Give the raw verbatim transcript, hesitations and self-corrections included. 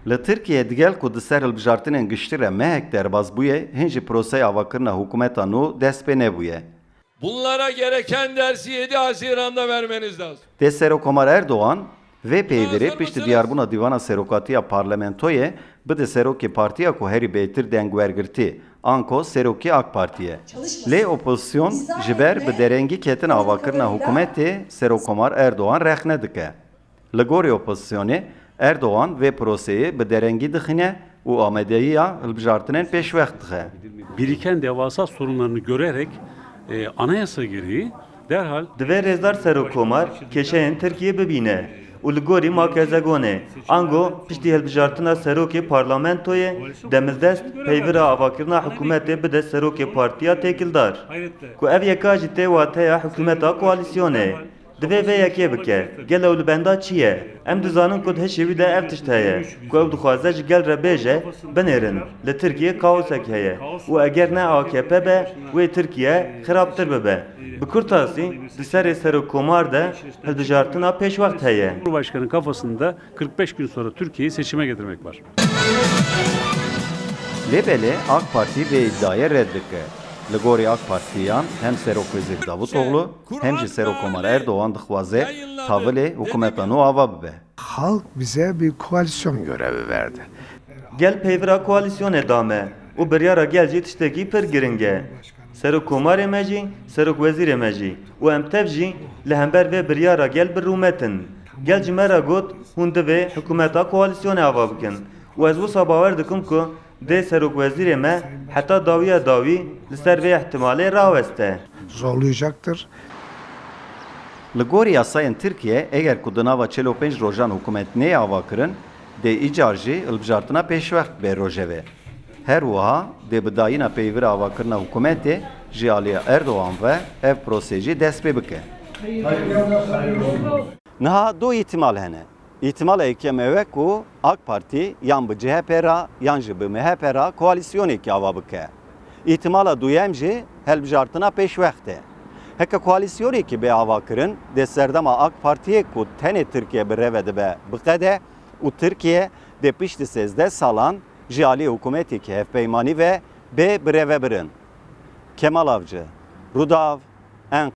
Li Tirkiye digel ku di ser hilbijartinên giştî re mehek derbas bûye, hîn jî proseya avakirina hikûmeta nû dest pê nebûye. Bunlara gereken dersi yedi Haziran'da vermeniz lazım. Dê Serokomar Erdogan vê peyvîrê piştî diyarbûna Dîvana Serokatiya Parlamentoyê bide serokê partiya ku herî bêtir deng wergirtî, anko serokê AK Partî ye. Lê opozîsyon ji ber bi derengî ketina avakirina hikûmetê Serokomar Erdogan rexne dike. Li gorî opozîsyonê, Erdogan vê proseyê bi derengî dixîne û amadeyiya hilbijartinên pêşwext dixe. Biriken devasa sorunlarını görerek e, anayasa gereği derhal Divê rêzdar Serokomar kêşeyên Tirkiyê bibîne û li gorî Makezegonê, ango piştî hilbijartina serokê parlamentoyê, demizdest peyvira avakirina hikûmetê bide serokê partiya têkildar. Ku ev yeka jî tê wateya hikûmeta koalîsyonê. Divê vê yekê bike. Gelo li benda çi ye? Em dizanin ku di hişê wî de ev tişt heye, ku ew dixwaze ji gel re bêje, binêrin, li Tirkiyê kaosek heye û eger ne A K P be, wê Tirkiye xirabtir bibe. Bi kurtasî, di serê serokkomar de hilbijartina pêşwext heye. Cumhurbaşkanı kafasında kırk beş gün sonra Türkiye'yi seçime getirmek var. Lê belê AK Partî vê îdiayê red dike. Li gorî AK Partiyan hem Serokwezîr Davutoglu hem jî Serokkomar Erdogan dixwaze tavilê hikûmeta nû ava bibe. Halk bize bir koalisyon görevi verdi. Gel peyvira koalîsyonê da me û biryara gel jî tiştekî pir giring e. Serokkomarê me jî, serokwezîrê me jî û em tev jî li hember vê biryara gel bi rûmet in. Gel ji me re got, hûn divê hikûmeta koalîsyonê ava bikin û ez wisa bawer dikim ku dê serokwezîrê me heta dawiya dawî li ser vê ihtimalê raweste. Zorlayacaktır. Li gorî yasayên Tirkiye, eger ku di nava çil û pênc rojan hikûmet neyê avakirin, dê îcar jî hilbijartina pêşwext bê rojevê. Her wiha dê bi dayîna peyvira avakirina hikûmetê ji alî Erdogan ve ev prosê jî dest pê bike. Niha du îhtimal hene. Îhtimala yekem ew e ku AK Partî yan bi C H P re yan jî bi M H P re koalîsyonekî ava bike. Îhtimala duyem jî hilbijartina pêşwext e. Heke koalîsyonekî bê avakirin, dê serdema AK Partiyê ku tenê Tirkiye bi rê ve dibe biqede û Tirkiye dê piştî sêzdeh salan ji alî hikûmetekî hevpeymanî ve bê birêvebirin. Kemal Avcı, Rudaw, Enqere.